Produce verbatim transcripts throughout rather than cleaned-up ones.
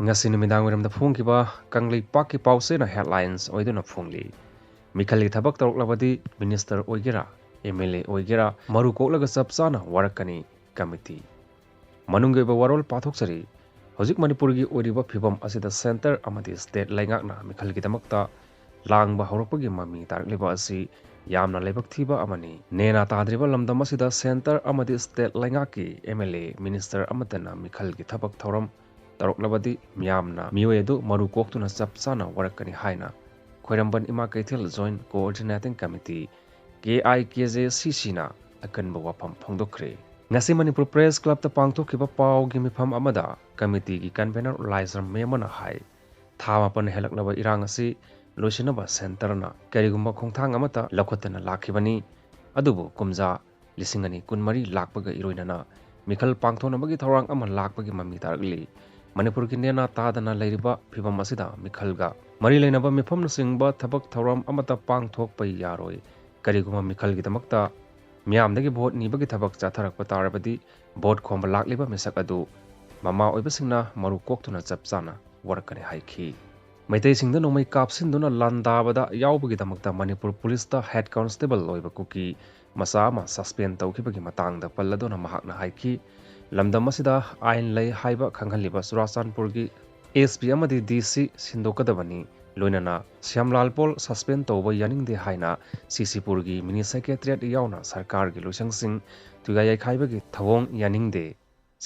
ꯉꯁꯤ ꯅꯨꯃꯤꯗꯥꯡ ꯋꯥꯏꯔꯝꯗ ꯐꯣꯡꯈꯤꯕ ꯀꯪꯂꯩꯄꯥꯛꯀꯤ ꯄꯥꯎꯆꯦꯅ headlines ꯑꯣꯏꯗꯨꯅ ꯐꯣꯡꯂꯤ꯫ ꯃꯤꯈꯜꯒꯤ ꯊꯕꯛ ꯇꯧꯔꯛꯂꯕꯗꯤ minister ꯑꯣꯏꯒꯦꯔꯥ, M L A ꯑꯣꯏꯒꯦꯔꯥ, ꯃꯔꯨ ꯀꯣꯛꯂꯒ ꯆꯞ ꯆꯥꯅ ꯋꯥꯔꯛꯀꯅꯤ꯫ Committee ꯃꯅꯨꯡꯒꯤ ꯑꯣꯏꯕ ꯋꯥꯔꯣꯜ ꯄꯥꯊꯣꯛꯆꯔꯤ꯫ ꯍꯧꯖꯤꯛ ꯃꯅꯤꯄꯨꯔꯒꯤ ꯑꯣꯏꯔꯤꯕ ꯐꯤꯕꯝ ꯑꯁꯤꯗ centre ꯑꯃꯗꯤ state ꯂꯩꯉꯥꯛꯅ ꯃꯤꯈꯜꯒꯤꯗꯃꯛꯇ ꯂꯥꯡꯕ ꯍꯧꯔꯛꯄꯒꯤ ꯃꯃꯤ ꯇꯥꯔꯛꯂꯤꯕ ꯑꯁꯤ ꯌꯥꯝꯅ ꯂꯥꯏꯕꯛ ꯊꯤꯕ ꯑꯃꯅꯤ꯫ ꯅꯦꯅꯥ ꯇꯥꯗ꯭ꯔꯤꯕ ꯂꯝꯗꯝ ꯑꯁꯤꯗ centre ꯑꯃꯗꯤ state ꯂꯩꯉꯥꯛꯀꯤ M L A, minister ꯑꯃꯠꯇꯅ ꯃꯤꯈꯜꯒꯤ ꯊꯕꯛ ꯊꯧꯔꯝ ꯇꯧꯔꯛꯂꯕꯗꯤ ꯃꯤꯌꯥꯝꯅ ꯃꯤꯑꯣꯏ ꯑꯗꯨ ꯃꯔꯨ ꯀꯣꯛꯇꯨꯅ ꯆꯞ ꯆꯥꯅ ꯋꯥꯔꯛꯀꯅꯤ ꯍꯥꯏꯅ ꯈ꯭ꯋꯥꯏꯔꯝꯕꯟ ꯏꯃꯥ ꯀꯩꯊꯦꯜ Joint Coordinating Committee, K I K J C C ꯅ ꯑꯀꯟꯕ ꯋꯥꯐꯝ ꯐꯣꯡꯗꯣꯛꯈ꯭ꯔꯦ꯫ ꯉꯁꯤ ꯃꯅꯤꯄꯨꯔ Press Club ꯇ ꯄꯥꯡꯊꯣꯛꯈꯤꯕ ꯄꯥꯎꯒꯤ ꯃꯤꯐꯝ ꯑꯃꯗ committee ꯒꯤ convener ꯂꯥꯏꯁ꯭ꯔꯝ ꯃꯌꯥꯝꯕꯅ ꯍꯥꯏ, ꯊꯥ ꯃꯥꯄꯟ ꯍꯦꯜꯂꯛꯂꯕ ꯏꯔꯥꯡ ꯑꯁꯤ ꯂꯣꯏꯁꯤꯟꯅꯕ centre ꯅ ꯀꯔꯤꯒꯨꯝꯕ ꯈꯣꯡꯊꯥꯡ ꯑꯃꯠꯇ ꯂꯧꯈꯠꯇꯅ ꯂꯥꯛꯈꯤꯕꯅꯤ꯫ ꯑꯗꯨꯕꯨ ꯀꯨꯝꯖꯥ ꯂꯤꯁꯤꯡ ꯑꯅꯤ ꯀꯨꯟꯃꯔꯤ ꯂꯥꯛꯄꯒ ꯏꯔꯣꯏꯅꯅ ꯃꯤꯈꯜ ꯄꯥꯡꯊꯣꯛꯅꯕꯒꯤ ꯊꯧꯔꯥꯡ ꯑꯃ ꯂꯥꯛꯄꯒꯤ ꯃꯃꯤ ꯇꯥꯔꯛꯂꯤ꯫ ꯃꯅꯤꯄꯨꯔꯒꯤ ꯅꯦꯅꯥ ꯇꯥꯗꯅ ꯂꯩꯔꯤꯕ ꯐꯤꯕꯝ ꯑꯁꯤꯗ ꯃꯤꯈꯜꯒ ꯃꯔꯤ ꯂꯩꯅꯕ ꯃꯤꯐꯝꯅꯆꯤꯡꯕ ꯊꯕꯛ ꯊꯧꯔꯝ ꯑꯃꯠꯇ ꯄꯥꯡꯊꯣꯛꯄ ꯌꯥꯔꯣꯏ꯫ ꯀꯔꯤꯒꯨꯝꯕ ꯃꯤꯈꯜꯒꯤꯗꯃꯛꯇ ꯃꯤꯌꯥꯝꯗꯒꯤ vote ꯅꯤꯕꯒꯤ ꯊꯕꯛ ꯆꯠꯊꯔꯛꯄ ꯇꯥꯔꯕꯗꯤ vote ꯈꯣꯝꯕ ꯂꯥꯛꯂꯤꯕ ꯃꯤꯁꯛ ꯑꯗꯨ ꯃꯃꯥ ꯑꯣꯏꯕꯁꯤꯡꯅ ꯃꯔꯨ ꯀꯣꯛꯇꯨꯅ ꯆꯞ ꯆꯥꯅ ꯋꯥꯔꯛꯀꯅꯤ ꯍꯥꯏꯈꯤ꯫ ꯃꯩꯇꯩꯁꯤꯡꯗ ꯅꯣꯡꯃꯩ ꯀꯥꯞꯁꯤꯟꯗꯨꯅ ꯂꯥꯟꯗꯥꯕꯗ ꯌꯥꯎꯕꯒꯤꯗꯃꯛꯇ ꯃꯅꯤꯄꯨꯔ ꯄꯨꯂꯤꯁꯇ head constable ꯑꯣꯏꯕ ꯀꯨꯀꯤ ꯃꯆꯥ ꯑꯃ suspend ꯇꯧꯈꯤꯕꯒꯤ ꯃꯇꯥꯡꯗ ꯄꯜꯂꯗꯨꯅ ꯃꯍꯥꯛꯅ ꯍꯥꯏꯈꯤ, ꯂꯝꯗꯝ ꯑꯁꯤꯗ ꯑꯥꯏꯟ ꯂꯩ ꯍꯥꯏꯕ ꯈꯪꯍꯜꯂꯤꯕ ꯆꯨꯔꯥꯆꯥꯟꯄꯨꯔꯒꯤ S P ꯑꯃꯗꯤ D C ꯁꯤꯟꯗꯣꯛꯀꯗꯕꯅꯤ꯫ ꯂꯣꯏꯅꯅ ꯁ꯭ꯌꯥꯝꯂꯥꯜ ꯄꯣꯜ suspend ꯇꯧꯕ ꯌꯥꯅꯤꯡꯗꯦ ꯍꯥꯏꯅ C C ꯄꯨꯔꯒꯤ mini secretariat ꯌꯥꯎꯅ ꯁꯔꯀꯥꯔꯒꯤ ꯂꯣꯏꯁꯪꯁꯤꯡ ꯊꯨꯒꯥꯏ ꯌꯩꯈꯥꯏꯕꯒꯤ ꯊꯧꯑꯣꯡ ꯌꯥꯅꯤꯡꯗꯦ꯫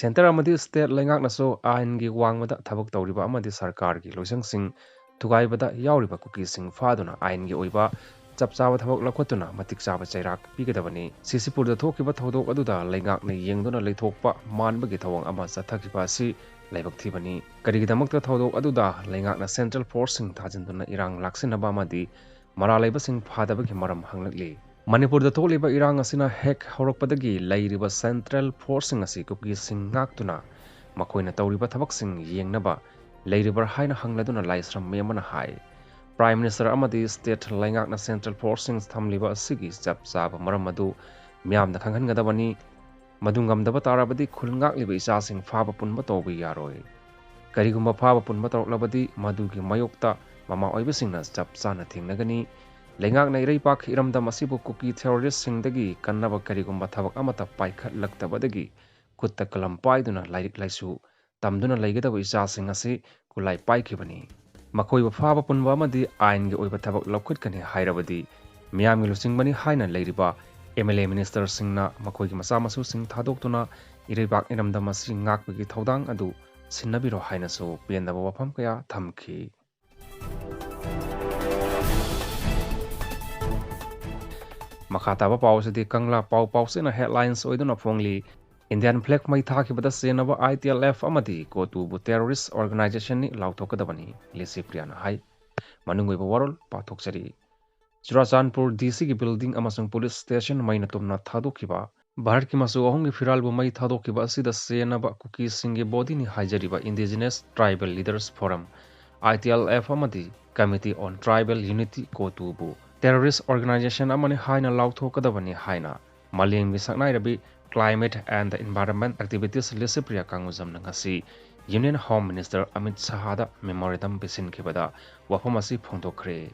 Centre ꯑꯃꯗꯤ state ꯂꯩꯉꯥꯛꯅꯁꯨ ꯑꯥꯏꯟꯒꯤ ꯋꯥꯡꯃꯗ ꯊꯕꯛ ꯇꯧꯔꯤꯕ ꯑꯃꯗꯤ ꯁꯔꯀꯥꯔꯒꯤ ꯂꯣꯏꯁꯪꯁꯤꯡ ꯊꯨꯒꯥꯏꯕꯗ ꯌꯥꯎꯔꯤꯕ ꯀꯨꯀꯤꯁꯤꯡ ꯐꯥꯗꯨꯅ ꯑꯥꯏꯟꯒꯤ ꯑꯣꯏꯕ ꯆꯞ ꯆꯥꯕ ꯊꯕꯛ ꯂꯧꯈꯠꯇꯨꯅ ꯃꯇꯤꯛ ꯆꯥꯕ ꯆꯩꯔꯥꯛ ꯄꯤꯒꯗꯕꯅꯤ꯫ C C ꯄꯨꯔꯗ ꯊꯣꯛꯈꯤꯕ ꯊꯧꯗꯣꯛ ꯑꯗꯨꯗ ꯂꯩꯉꯥꯛꯅ ꯌꯦꯡꯗꯨꯅ ꯂꯩꯊꯣꯛꯄ ꯃꯥꯟꯕꯒꯤ ꯊꯧꯑꯣꯡ ꯑꯃ ꯆꯠꯊꯈꯤꯕ ꯑꯁꯤ ꯂꯥꯏꯕꯛ ꯊꯤꯕꯅꯤ꯫ ꯀꯔꯤꯒꯤꯗꯃꯛꯇ ꯊꯧꯗꯣꯛ ꯑꯗꯨꯗ ꯂꯩꯉꯥꯛꯅ central force ꯁꯤꯡ ꯊꯥꯖꯤꯟꯗꯨꯅ ꯏꯔꯥꯡ ꯂꯥꯛꯁꯤꯟꯅꯕ ꯑꯃꯗꯤ ꯃꯔꯥꯜ ꯂꯩꯕꯁꯤꯡ ꯐꯥꯗꯕꯒꯤ ꯃꯔꯝ ꯍꯪꯂꯛꯂꯤ꯫ ꯃꯅꯤꯄꯨꯔꯗ ꯊꯣꯛꯂꯤꯕ ꯏꯔꯥꯡ ꯑꯁꯤꯅ ꯍꯦꯛ ꯍꯧꯔꯛꯄꯗꯒꯤ ꯂꯩꯔꯤꯕ central force ꯁꯤꯡ ꯑꯁꯤ ꯀꯨꯀꯤꯁꯤꯡ ꯉꯥꯛꯇꯨꯅ ꯃꯈꯣꯏꯅ ꯇꯧꯔꯤꯕ ꯊꯕꯛꯁꯤꯡ ꯌꯦꯡꯅꯕ ꯂꯩꯔꯤꯕ꯭ꯔꯥ ꯍꯥꯏꯅ ꯍꯪꯂꯗꯨꯅ ꯂꯥꯏꯁ꯭ꯔꯝ ꯃꯌꯥꯝꯕꯅ ꯍꯥꯏ, Prime Minister ꯑꯃꯗꯤ state ꯂꯩꯉꯥꯛꯅ central force ꯁꯤꯡ ꯊꯝꯂꯤꯕ ꯑꯁꯤꯒꯤ ꯆꯞ ꯆꯥꯕ ꯃꯔꯝ ꯑꯗꯨ ꯃꯤꯌꯥꯝꯗ ꯈꯪꯍꯟꯒꯗꯕꯅꯤ꯫ ꯃꯗꯨ ꯉꯝꯗꯕ ꯇꯥꯔꯕꯗꯤ ꯈꯨꯜ ꯉꯥꯛꯂꯤꯕ ꯏꯆꯥꯁꯤꯡ ꯐꯥꯕ ꯄꯨꯟꯕ ꯇꯧꯕ ꯌꯥꯔꯣꯏ꯫ ꯀꯔꯤꯒꯨꯝꯕ ꯐꯥꯕ ꯄꯨꯟꯕ ꯇꯧꯔꯛꯂꯕꯗꯤ ꯃꯗꯨꯒꯤ ꯃꯥꯌꯣꯛꯇ ꯃꯃꯥ ꯑꯣꯏꯕꯁꯤꯡꯅ ꯆꯞ ꯆꯥꯅ ꯊꯦꯡꯅꯒꯅꯤ꯫ ꯂꯩꯉꯥꯛꯅ ꯏꯔꯩꯄꯥꯛ ꯏꯔꯝꯗꯝ ꯑꯁꯤꯕꯨ ꯀꯨꯀꯤ ꯇꯦꯔꯣꯔꯤꯁꯁꯤꯡꯗꯒꯤ ꯀꯟꯅꯕ ꯀꯔꯤꯒꯨꯝꯕ ꯊꯕꯛ ꯑꯃꯠꯇ ꯄꯥꯏꯈꯠꯂꯛꯇꯕꯗꯒꯤ ꯈꯨꯠꯇ ꯀꯂꯝ ꯄꯥꯏꯗꯨꯅ ꯂꯥꯏꯔꯤꯛ ꯂꯥꯏꯁꯨ ꯇꯝꯗꯨꯅ ꯂꯩꯒꯗꯕ ꯏꯆꯥꯁꯤꯡ ꯑꯁꯤ ꯈꯨꯠꯂꯥꯏ ꯄꯥꯏꯈꯤꯕꯅꯤ꯫ ꯃꯈꯣꯏꯕꯨ ꯐꯥꯕ ꯄꯨꯟꯕ ꯑꯃꯗꯤ ꯑꯥꯏꯟꯒꯤ ꯑꯣꯏꯕ ꯊꯕꯛ ꯂꯧꯈꯠꯀꯅꯤ ꯍꯥꯏꯔꯕꯗꯤ ꯃꯤꯌꯥꯝꯒꯤ ꯂꯨꯆꯤꯡꯕꯅꯤ ꯍꯥꯏꯅ ꯂꯩꯔꯤꯕ ꯑꯦꯝ ꯑꯦꯜ ꯑꯦ ꯃꯤꯅꯤꯁꯇꯔꯁꯤꯡꯅ ꯃꯈꯣꯏꯒꯤ ꯃꯆꯥ ꯃꯁꯨꯁꯤꯡ ꯊꯥꯗꯣꯛꯇꯨꯅ ꯏꯔꯩꯄꯥꯛ ꯏꯔꯝꯗꯝ ꯑꯁꯤ ꯉꯥꯛꯄꯒꯤ ꯊꯧꯗꯥꯡ ꯑꯗꯨ ꯁꯤꯟꯅꯕꯤꯔꯣ ꯍꯥꯏꯅꯁꯨ ꯄꯦꯟꯗꯕ ꯋꯥꯐꯝ ꯀꯌꯥ ꯊꯝꯈꯤ꯫ ꯃꯈꯥ ꯇꯥꯕ ꯄꯥꯎ ꯑꯁꯤꯗꯤ ꯀꯪꯂꯥ ꯄꯥꯎ ꯄꯥꯎꯆꯦꯅ headlines ꯑꯣꯏꯗꯨꯅ ꯐꯣꯡꯂꯤ꯫ Indian flag ꯃꯩ ꯊꯥꯈꯤꯕꯗ ꯆꯦꯟꯅꯕ I T L F ꯑꯃꯗꯤ ꯀꯣꯇꯨꯕꯨ terrorist organizationꯅꯤ ꯂꯥꯎꯊꯣꯛꯀꯗꯕꯅꯤ, ꯂꯤꯁꯤꯄ꯭ꯔꯤꯌꯥꯅ ꯍꯥꯏ꯫ ꯃꯅꯨꯡ ꯑꯣꯏꯕ ꯋꯥꯔꯣꯜ ꯄꯥꯊꯣꯛꯆꯔꯤ꯫ ꯆꯨꯔꯥꯆꯥꯟꯄꯨꯔ D Cꯒꯤ building ꯑꯃꯁꯨꯡ police station ꯃꯩꯅ ꯇꯨꯝꯅ ꯊꯥꯗꯣꯛꯈꯤꯕ꯫ ꯚꯥꯔꯠꯀꯤ ꯃꯆꯨ ꯑꯍꯨꯝꯒꯤ ꯐꯤꯔꯥꯜꯕꯨ ꯃꯩ ꯊꯥꯗꯣꯛꯈꯤꯕ ꯑꯁꯤꯗ ꯆꯦꯟꯅꯕ ꯀꯨꯀꯤꯁꯤꯡꯒꯤ bodyꯅꯤ ꯍꯥꯏꯖꯔꯤꯕ Indigenous Tribal Leaders Forum, I T L F ꯑꯃꯗꯤ Committee on Tribal Unity, ꯀꯣꯇꯨꯕꯨ terrorist organization ꯑꯃꯅꯤ ꯍꯥꯏꯅ ꯂꯥꯎꯊꯣꯛꯀꯗꯕꯅꯤ ꯍꯥꯏꯅ ꯃꯥꯂꯦꯝꯒꯤ ꯁꯛꯅꯥꯏꯔꯕꯤ climate and environment activist Licypriya ꯀꯪꯒꯨꯖꯝꯅ ꯉꯁꯤ Union Home Minister Amit ꯁꯍꯥꯗ memorandum ꯄꯤꯁꯤꯟꯈꯤꯕꯗ ꯋꯥꯐꯝ ꯑꯁꯤ ꯐꯣꯡꯗꯣꯛꯈ꯭ꯔꯦ꯫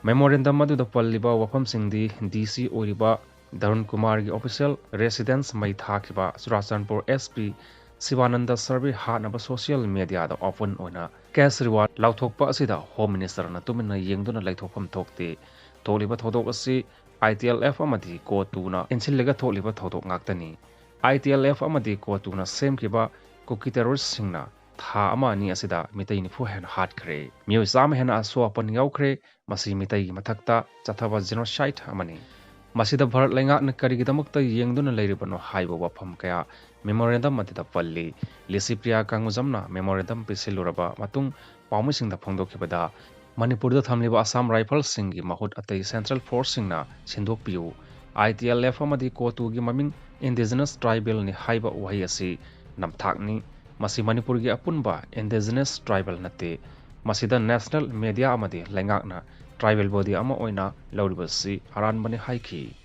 Memorandum ꯑꯗꯨꯗ ꯄꯜꯂꯤꯕ ꯋꯥꯐꯝꯁꯤꯡꯗꯤ D C ꯑꯣꯏꯔꯤꯕ ꯙꯔꯨꯟ ꯀꯨꯃꯥꯔꯒꯤ official residence ꯃꯩ ꯊꯥꯈꯤꯕ, ꯆꯨꯔꯥꯆꯥꯟꯄꯨꯔ S P ꯁꯤꯕꯥꯅꯟꯗ ꯁꯔꯚꯦ ꯍꯥꯠꯅꯕ social mediaꯗ open ꯑꯣꯏꯅ cash reward ꯂꯥꯎꯊꯣꯛꯄ ꯑꯁꯤꯗ Home Ministerꯅ ꯇꯨꯃꯤꯟꯅ ꯌꯦꯡꯗꯨꯅ ꯂꯩꯊꯣꯛꯐꯝ ꯊꯣꯛꯇꯦ꯫ ꯊꯣꯛꯂꯤꯕ ꯊꯧꯗꯣꯛ ꯑꯁꯤ I T L F ꯑꯃꯗꯤ ꯀꯣꯇꯨꯅ ꯏꯟꯁꯤꯜꯂꯒ ꯊꯣꯛꯂꯤꯕ ꯊꯧꯗꯣꯛ ꯉꯥꯛꯇꯅꯤ꯫ I T L F ꯑꯃꯗꯤ ꯀꯣꯇꯨꯅ ꯁꯦꯝꯈꯤꯕ ꯀꯨꯀꯤ terroristꯁꯤꯡꯅ ꯊꯥ ꯑꯃ ꯑꯅꯤ ꯑꯁꯤꯗ ꯃꯤꯇꯩ ꯅꯤꯐꯨ ꯍꯦꯟꯅ ꯍꯥꯠꯈ꯭ꯔꯦ꯫ ꯃꯤꯑꯣꯏ ꯆꯥꯝꯃ ꯍꯦꯟꯅ ꯑꯁꯣꯛ ꯑꯄꯟ ꯌꯥꯎꯈ꯭ꯔꯦ꯫ ꯃꯁꯤ ꯃꯤꯇꯩꯒꯤ ꯃꯊꯛꯇ ꯆꯠꯊꯕ genocide ꯑꯃꯅꯤ꯫ ꯃꯁꯤꯗ ꯚꯥꯔꯠ ꯂꯩꯉꯥꯛꯅ ꯀꯔꯤꯒꯤꯗꯃꯛꯇ ꯌꯦꯡꯗꯨꯅ ꯂꯩꯔꯤꯕꯅꯣ ꯍꯥꯏꯕ ꯋꯥꯐꯝ ꯀꯌꯥ memorandum ꯑꯗꯨꯗ ꯄꯜꯂꯤ꯫ ꯂꯤꯁꯤꯄ꯭ꯔꯤꯌꯥ ꯀꯪꯒꯨꯖꯝꯅ memorandum ꯄꯤꯁꯤꯜꯂꯨꯔꯕ ꯃꯇꯨꯡ ꯄꯥꯎꯃꯤꯁꯤꯡꯗ ꯐꯣꯡꯗꯣꯛꯈꯤꯕꯗ, ꯃꯅꯤꯄꯨꯔꯗ ꯊꯝꯂꯤꯕ Assam Riflesꯁꯤꯡꯒꯤ ꯃꯍꯨꯠ ꯑꯇꯩ central forceꯁꯤꯡꯅ ꯁꯤꯟꯗꯣꯛꯄꯤꯌꯨ꯫ I T L F ꯑꯃꯗꯤ ꯀꯣꯇꯨꯒꯤ ꯃꯃꯤꯡ Indigenous Tribalꯅꯤ ꯍꯥꯏꯕ ꯋꯥꯍꯩ ꯑꯁꯤ ꯅꯝꯊꯥꯛꯅꯤ꯫ ꯃꯁꯤ ꯃꯅꯤꯄꯨꯔꯒꯤ ꯑꯄꯨꯟꯕ Indigenous Tribal ꯅꯠꯇꯦ꯫ ꯃꯁꯤꯗ national media ꯑꯃꯗꯤ ꯂꯩꯉꯥꯛꯅ tribal body ꯑꯃ ꯑꯣꯏꯅ ꯂꯧꯔꯤꯕꯁꯤ ꯑꯔꯥꯟꯕꯅꯤ ꯍꯥꯏꯈꯤ꯫